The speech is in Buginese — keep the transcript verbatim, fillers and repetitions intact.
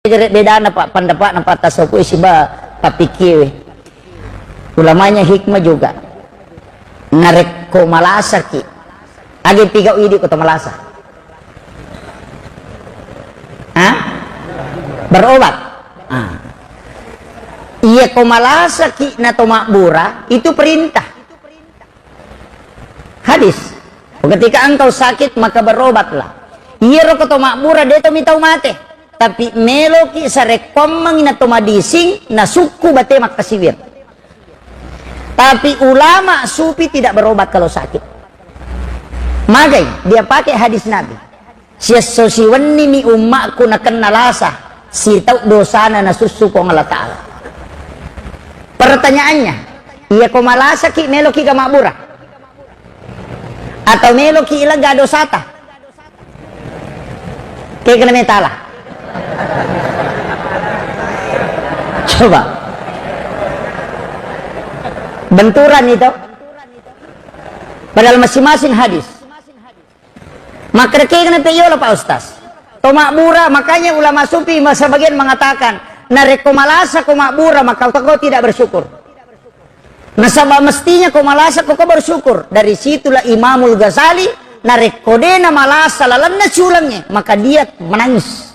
Jere bedana, Pak, pendapatna, Pak, tasawuf siba pappikiwe. Ulamanya hikmah juga. Narekko malasaki, age pigau idi ko to malasa? Hah? Berobat. Ah. Iya, ko malasaki na to mabbura, itu perintah. Hadis, "Ketika engkau sakit, maka berobatlah." Iyaro ko to mabbura, de to mi tau mate, tapi meloki sarekkoammengi na to madising, na sukku bate makkasiwir. Tapi ulama sufi tidak berobat kalau sakit. Magai dia pakai hadis Nabi. Siesso siwennimi ummakku nakenna lasa, sitau dosana nasussu Puang Allah Ta'ala. Pertanyaannya, iya ko malasaki meloki ga mabbura? Atau meloki ilega dosata? Kegana metala. Coba. Benturan itu. Padahal masing-masing hadis. Makkedakegana pe yola, Pak Ustaz. To mabbura, makanya ulama sufi sebagian mengatakan, narekko malasa ko mabbura, maka kau tidak bersyukur. Nasaba mestinya ko malasa ko, ko bersyukur. Dari situlah Imamul Ghazali, narekko de na malasa lalenna siulengnge, maka dia menangis.